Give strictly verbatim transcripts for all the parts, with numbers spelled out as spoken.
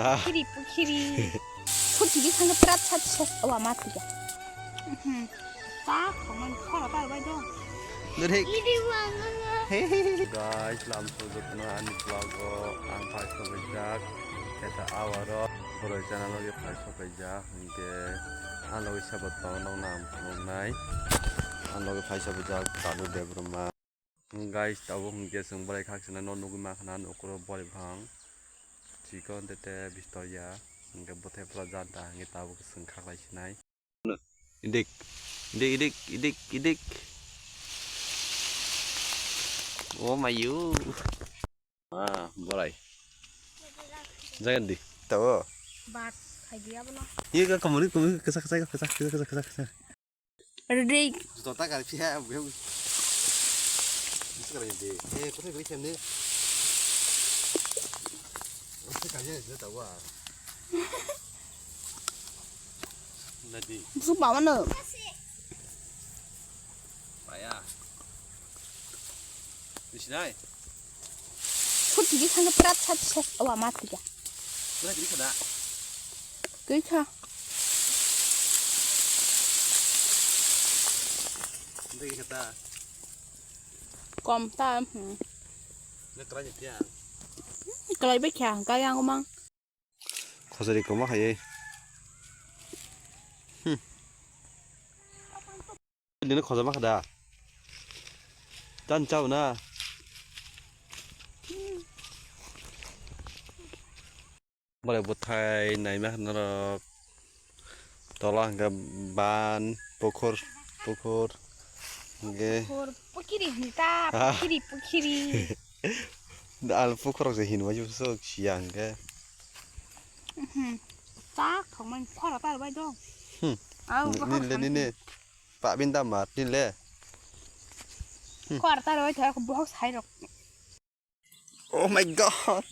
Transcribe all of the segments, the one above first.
Ah. Pukhiri, pukhiri. Pukhiri thangkhe prat sat ses awa ma thika. Mhm. Ta khongmani khoro ta bai do. Dore. Idi wanga. Guys, lam sojotno ani vlog o ang phai sobaijak. Keta awaro boroi channel o phai sobaijak. Hingke ang logi sabat tong nong nam phunuknai. Ang logi phai sobaijak Tanu Debbarma. Guys, tabuk hingke chwng borai khak sina no nugui ma khana nokoro borai bwphang. Chikon tete bistoya. Hingke bwthai pura janta hingke tabuk chwng khaklai sinai. Idik, idik, idik, idik, idik. Oh my you. Ah, borai. Jagan di. Tawo. Bat, khai dia bono. Iya ka kamari kamari kesa kesa kesa kesa kesa kesa kesa. Ready. Juta ta kar phiya, buya. Bisa kar hindi. Eh, kotha gari kemne. Kotha kar ya, juta wa. Nadi. Su bawa no. Paya. Di sinai. Kutigi thangkhe prat sat ses awa ma tiga. Pura giri khada. Giri kha. Giri khada. Kom ta, hmm. Na kra ni tia. Kalai be kya, kaya ngomang. Khosari koma khayai. Hmm. Dino khosama khada. Tan chao na. Bole bwthai naima norok. Tola hwnkhe ban, pukhur, pukhur, hwnkhe Pukhur, pukhiri hinwi ta, ah, pukhiri, pukhiri. Al pukhurrok se hinwi se siya hwnkhe. Mhm. Ta thongmani khora tar bai dong. Hmm. Au, nini le, nini. Pa bin da mar, nini le. Hmm. Khora tar bai thar bohok sai rok. Oh my God.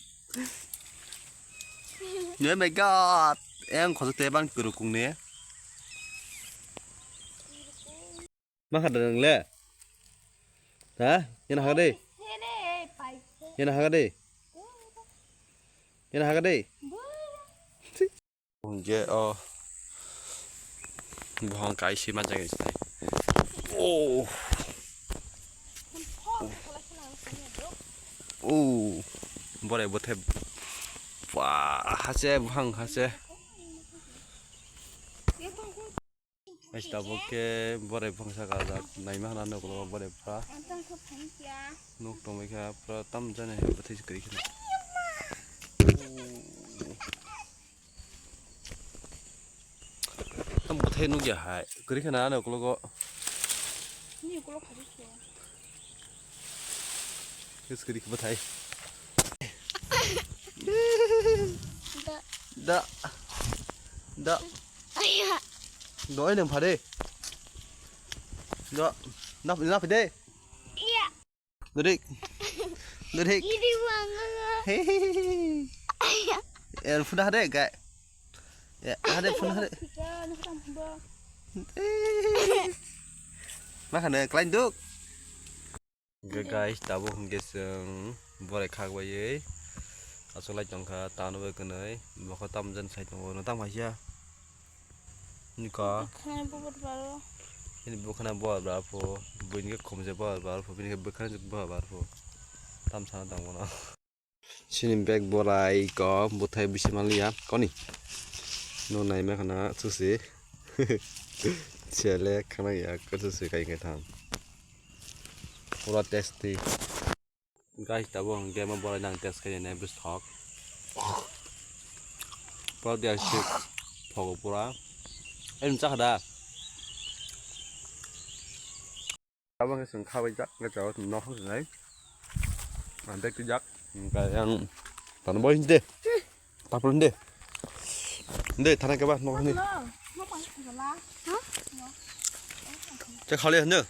Oh my God. Eng khoso te ban kuru kung ne. Ma khada nang le. Ha? Yana haga de. Yana haga de. Yana haga de. Hwnkhe o buphang kaisa manjak sinai. Oh. Oh. Borai bwthai. Ba, hase buphang hase. Guys, tabuk khe borai buphang saka jak naima hwnna nuklo borai bwpha. Nuk tongbai kha pura tam jani hai bwthai se kwrwi kheno. Tam bwthai nukya hai kwrwi kheno ano uklogo. Ni uklok khabi khe. Kwrwi khe bwthai. Da. Da. Da. Aya. Doi nang phade. Do. Na na phade. Iya. Durik. Durik. Ini bang. Hehehe. Iya. Er phuna hade gai. Ya, hade phuna hade. Kita nak tambah. Makana klain duk. Hwnkhe guys, tabuk hwnkhe chwng borai khak baiwi achuklai tongkha, tano bai kwnwi bokha tamo jani sai tongo, no tamo kaisa niko. Bwkhani bubar baro. Bini bwkhani bubar baro pho, buini khe khumse bubar baro pho, bini khe bwkhani bubar baro pho. Tam sana tang bono. Chini bag borai ko bwthai bisi manliya koni. No naima khana susi. Chele khana ya ko susi kai kai tham. Pura tasty. Guys, tabuk hwnkhe ma borai nang test khai nai bwsthok. Pura dia sik thogo pura. Em chakha da. Abo wngkha chwng khabaijak, wngkha chwng nokhornai. Ang bag twijak, wngkha yang tano boy hindi. Tapul hindi. Hindi, thana keba nokhorni. Che khali hindi.